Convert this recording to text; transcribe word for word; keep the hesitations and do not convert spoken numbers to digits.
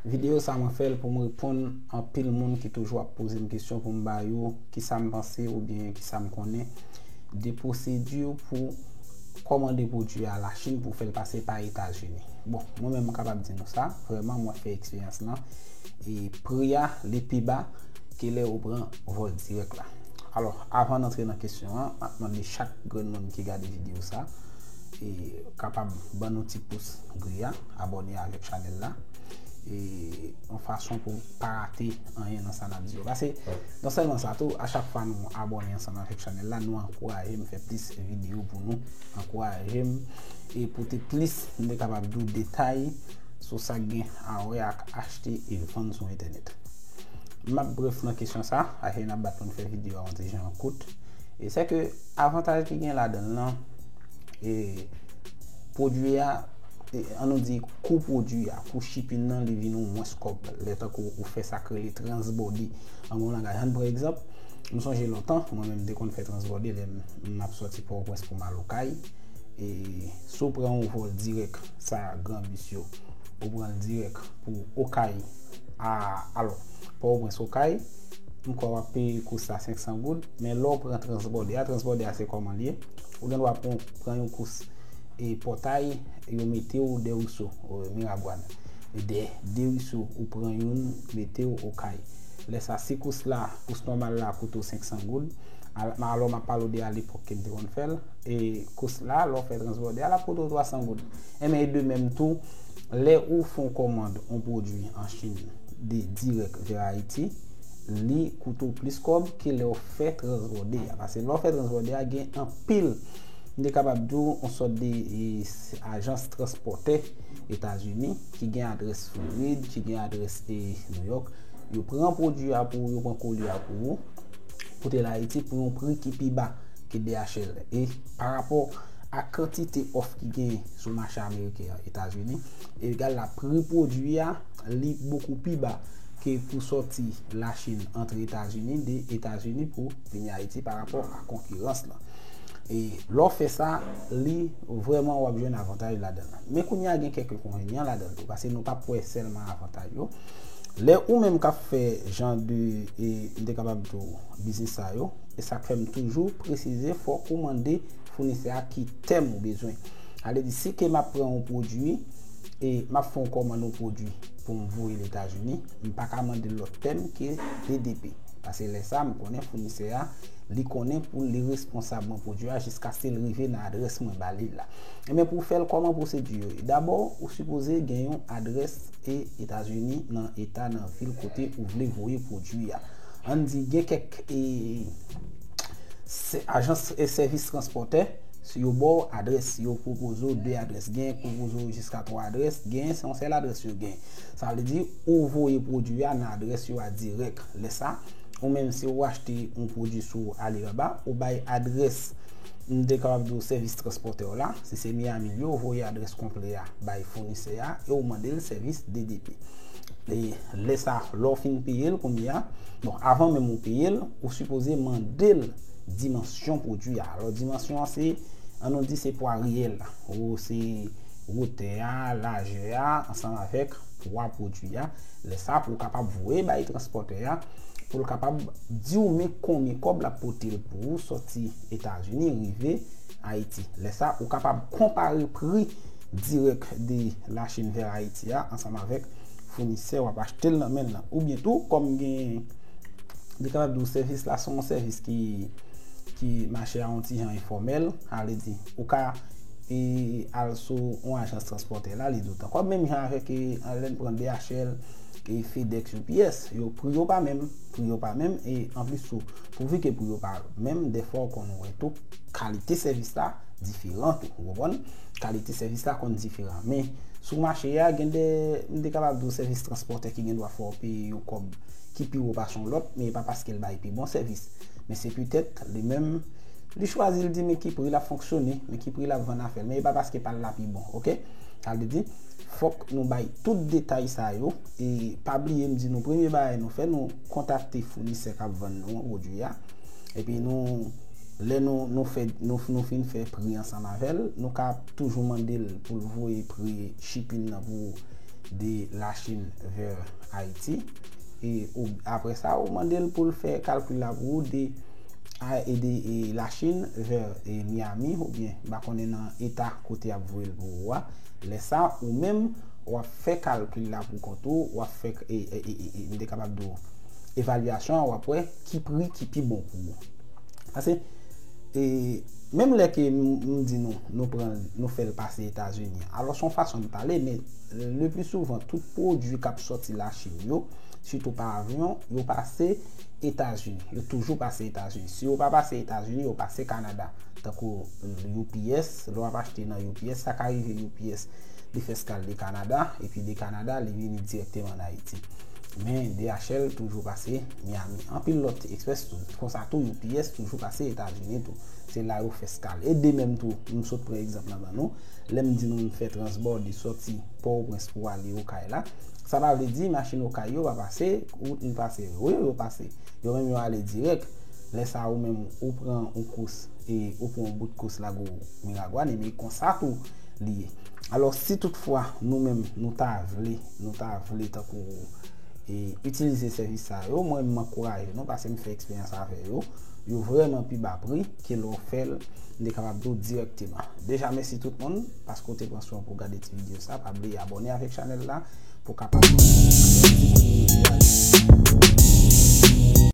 Videyo sa mwen fè l pou m reponn anpil moun ki toujou ap poze m kesyon pou m ba yo kisa m panse oubyen kisa m konnen de pwosedi pou kòmande pwodui a Lachin pou fè l pase pa Etazini. Bon, mwen menm m kapab di nou sa, vrèman mwen fè eksperyans lan e pri a li pi ba ke lè ou pran vòl dirèk la. Alò, avan n antre nan kesyon an, m ap mande chak grenn moun ki gade videyo sa e kapab ban nou ti pous gri a, abòne avèk chanèl la e yon fason pou pa rate anyen nan sa n ap di yo. Paske non sèlman sa tou, a chak fwa nou abòne ansanm avèk chanèl la, nou ankouraje m fè plis videyo pou nou, ankouraje m e pote plis, m te kapab di w, detay sou sa k gen a wè ak achte e vann sou entènèt. M ap brèf nan kesyon sa, paske n ap bat pou n fè videyo a yon ti jan kout. E se ke avantaj ki gen ladan l lan, e pwodui a, e, an nou di kou pwodui a, kou shipping nan, li vin yon mwens kòb. Lè tankou ou fè sa k rele transbòde. An yon langaj, ann pran egzanp, m sonje lontan, mwen menm m te konn fè transbòde lè m, m ap sòti Pòtoprens pou m al Okay. E si w pran yon vòl dirèk, sa gran bis yo, ou pran l dirèk pou Okay a, alò, Pòtoprens Okay, m kwè w ap peye kous la senk san goud, men lè w pran transbòde a, transbòde a se kòman l ye, ou gen dwa pran, pran yon kous e Pòtay, yo mete w Deriso, e, Miragwàn. E de, Deriso, ou pran youn, mete w Okay. Lè sa, si kous la, kous nòmal la koute w senk san goud, al-, alò m ap pale w de alepòk ke m te konn fè l, e kous la, lè w fè transbòde a, l ap koute w twa san goud. Enben, e de menm tou, lè ou fè yon kòmand yon pwodui an Chin de dirèk vè Ayiti, li koute w plis kòb ke lè w fè transbòde a. Paske lè w fè transbòde a, gen anpil, m te kapab di w, yon sòt de, e, s-, ajans transpòtè Etazini ki gen adrès Florid, ki gen adrès, e, New York. Yo pran pwodui a pou ou, yo pran kolye a pou ou, pote l Ayiti pou yon pri ki pi ba ke D H L. E pa rapò a kantite òf ki genyen sou mache ameriken an, Etazini, egal la pri pwodui a, li bokou pi ba ke pou sòti Lachin antre Etazini, de Etazini pou vini Ayiti pa rapò a konkirans lan. E lè w fè sa, li vrèman w ap jwenn avantaj ladan l. Men kounye a gen kèk enkonvenyan ladan l tou, paske nou p ap wè sèlman avantaj yo. Lè ou menm k ap fè jan de, e, m te kapab di w, biznis sa yo, e sa k fè m toujou presize, fòk ou mande founisè a ki tèm ou bezwen. Sa vle di, si ke m ap pran yon pwodui, e m ap fè yon kòmand yon pwodui pou m voye l Etazini, m pa ka mande l lòt tèm ke D D P. Paske lè sa, m konnen founisè a, li konnen pou li responsab mwen pwodui a jiskaske l rive nan adrès mwen ba li la. Ebyen, pou w fè l, kòman pwosedi yo ye? Dabò, ou sipoze gen yon adrès e Etazini nan eta, nan vil kote ou vle voye pwodui a. Ann di, gen kèk, e, se-, ajans e sèvis transpòtè, si yo ba w adrès, yo pwopoze w de adrès, gen pwopoze w jiska twa adrès, gen se yon sèl adrès yo gen. Sa vle di, ou voye pwodui a nan adrès yo a dirèk. Lè sa, ou menm si ou achte yon pwodui sou Alibaba, ou bay adrès, m te kapab di w sèvis transpòtè w la, si se Miami l ye, ou voye adrès konplè a bay founisè a e ou mande l sèvis D D P. E lè sa, lè w fin peye l kounye a, bon, avan menm ou peye l, ou sipoze mande l dimansyon pwodui a. Alò, dimansyon an se, ann nou di se pwa reyèl la, ou se wotè a, lajè a, ansanm avèk pwa pwodui a. Lè sa, pou w kapab voye bay transpòtè a, pou l kapab di w men konbyen kòb l ap pote l pou ou sòti Etazini rive Ayiti. Lè sa, ou kapab konpare pri dirèk de Lachin vè Ayiti a ansanm avèk founisè w ap achte l nan men l lan. Oubyen tou, kòm gen, m te kapab di w sèvis la se yon sèvis ki, ki mache a yon ti jan enfòmèl, sa vle di, ou ka, e, al sou yon ajans transpòtè la, li di w tan. Kòm menm jan avèk, e, lè n pran D H L, e, FedEx, U P S, yo, pri yo pa menm, pri yo pa menm, e anplis tou, pouvi ke pri yo pa menm, dèfwa w konn wè tou, kalite sèvis la diferan tou, ou konprann? Kalite sèvis la konn diferan. Men, sou mache a, gen de, m te kapab di w sèvis transpòtè ki gen dwa fè w peye yon kòb ki pi wo pase yon lòt, men e pa paske l bay pi bon sèvis. Men se petèt, li menm, li chwazi, l di, men ki pri l ap fonksyone, men ki pri l ap vann afè l, men e pa paske pa l la pi bon, oke? Sa vle di, fòk nou bay tout detay sa yo, e pa bliye, m di nou, premye bagay nou fè, nou kontakte founisè k ap vann nou pwodui a, epi nou, lè nou, nou fè, nou, nou fin fè pri ansanm avè l, nou ka toujou mande l pou l voye pri shipping nan pou de Lachin vè Ayiti. E ou, apre sa, ou mande l pou l fè kalkil la pou ou de, a, e de e Lachin vè e Miami, oubyen m pa konnen nan eta kote y ap voye l pou ou a. Lè sa, ou menm, w ap fè kalkil la pou kont ou, w ap fè, e, e, e, e, e, m te kapab di w, evalyasyon an, w ap wè ki pri ki pi bon pou ou. Paske, e, menm lè ke m, m di nou, nou pran, nou fè l pase Etazini. Alò, se yon fason de pale, men le pli souvan, tout pwodui k ap sòti Lachin yo, sitou pa avyon, yo pase Etazini. Yo toujou pase Etazini. Si yo pa pase Etazini, yo pase Kanada. Tankou U P S, lè w ap achte nan U P S, sa ka rive U P S, li fè eskal de Kanada, epi de Kanada, li vini dirèkteman an Ayiti. Men D H L toujou pase Miami. Anpil lòt express tou. Konsa tou, U P S toujou pase Etazini tou. Se la yo fè eskal. E de menm tou, m sot pran egzanp la ban nou. Lè m di nou m fè transbòde sòti Pòtoprens pou ale Okay la. Sa pa vle di machin Okay yo pa pase, wout li pase. Wi, yo pase. Yo menm yo ale dirèk. Lè sa ou menm ou pran yon kous e ou pran yon bout kous Lago Miragwàn, e men konsa tou li ye. Alò, si toutfwa nou menm nou ta vle, nou ta vle tankou e, itilize sèvis sa yo, mwen m ankouraje nou, paske m fè eksperyans avè yo. Yo vrèman pi ba pri ke lè w fè l, m te kapab di w dirèkteman. Deja, mèsi tout moun paske w te pran swen w pou w gade ti videyo sa. Pa bliye abòne avèk chanèl la pou w kapab